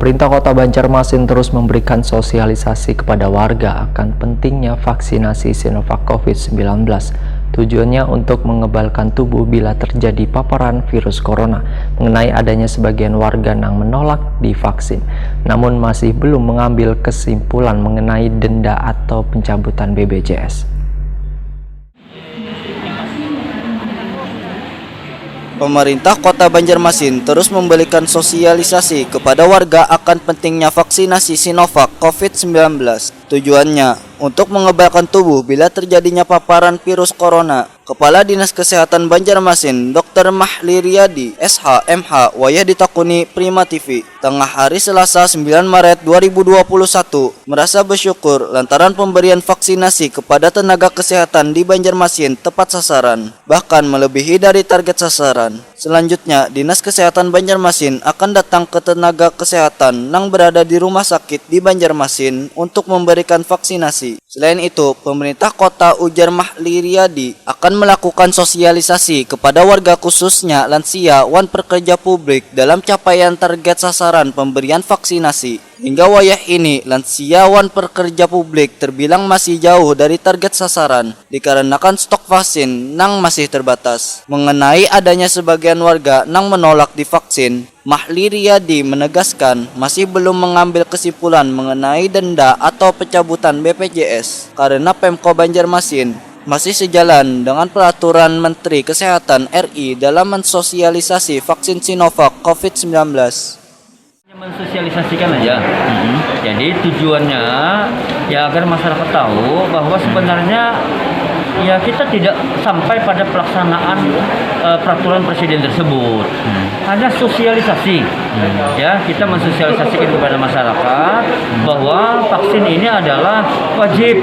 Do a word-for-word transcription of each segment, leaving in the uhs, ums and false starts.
Pemerintah Kota Banjarmasin terus memberikan sosialisasi kepada warga akan pentingnya vaksinasi Sinovac covid sembilan belas. Tujuannya untuk mengebalkan tubuh bila terjadi paparan virus corona. Mengenai adanya sebagian warga yang menolak divaksin, namun masih belum mengambil kesimpulan mengenai denda atau pencabutan B P J S. Pemerintah Kota Banjarmasin terus memberikan sosialisasi kepada warga akan pentingnya vaksinasi Sinovac covid sembilan belas. Tujuannya untuk mengebalkan tubuh bila terjadinya paparan virus corona. Kepala Dinas Kesehatan Banjarmasin, Doktor Mahli Riyadi, S H M H, wayah ditakuni Prima T V, tengah hari Selasa sembilan Maret dua ribu dua puluh satu, merasa bersyukur lantaran pemberian vaksinasi kepada tenaga kesehatan di Banjarmasin tepat sasaran, bahkan melebihi dari target sasaran. Selanjutnya, Dinas Kesehatan Banjarmasin akan datang ke tenaga kesehatan yang berada di rumah sakit di Banjarmasin untuk memberikan vaksinasi. Selain itu, pemerintah kota, ujar Mahli Riyadi, akan melakukan sosialisasi kepada warga, khususnya lansia wan pekerja publik, dalam capaian target sasaran pemberian vaksinasi. Hingga wayah ini, lansia wan pekerja publik terbilang masih jauh dari target sasaran dikarenakan stok vaksin nang masih terbatas. Mengenai adanya sebagian warga nang menolak divaksin, Mahli Riyadi menegaskan masih belum mengambil kesimpulan mengenai denda atau pencabutan B P J S karena Pemko Banjarmasin masih sejalan dengan peraturan Menteri Kesehatan R I dalam mensosialisasi vaksin Sinovac covid sembilan belas. Mensosialisasikan aja. Jadi tujuannya ya agar masyarakat tahu bahwa sebenarnya ya kita tidak sampai pada pelaksanaan eh, peraturan presiden tersebut. Hanya sosialisasi. Ya, kita mensosialisasikan kepada masyarakat bahwa vaksin ini adalah wajib.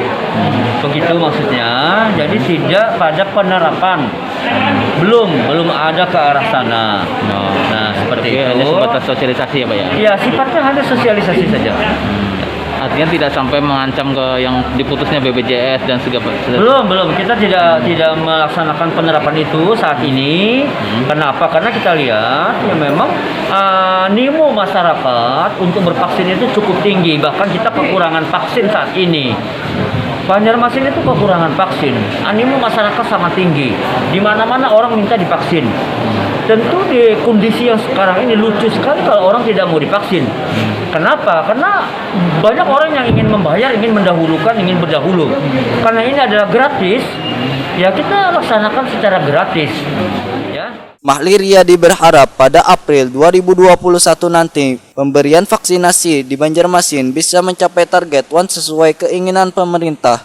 Begitu maksudnya. Jadi tidak pada penerapan. Belum, belum ada ke arah sana. Nah, seperti Jadi itu. Hanya sebatas sosialisasi ya Pak ya? Ya, sifatnya hanya sosialisasi saja. Artinya tidak sampai mengancam ke yang diputusnya B P J S dan segala Belum, belum. Kita tidak tidak melaksanakan penerapan itu saat ini. Kenapa? Karena kita lihat ya memang uh, animo masyarakat untuk bervaksin itu cukup tinggi. Bahkan kita kekurangan vaksin saat ini. Banjarmasin itu kekurangan vaksin. Animo masyarakat sangat tinggi. Di mana-mana orang minta divaksin. Tentu di kondisi yang sekarang ini lucu sekali kalau orang tidak mau divaksin. Kenapa? Karena banyak orang yang ingin membayar, ingin mendahulukan, ingin berdahulu. Karena ini adalah gratis, ya kita laksanakan secara gratis. Ya. Mahli Riyadi berharap pada April dua ribu dua puluh satu nanti pemberian vaksinasi di Banjarmasin bisa mencapai target wan sesuai keinginan pemerintah.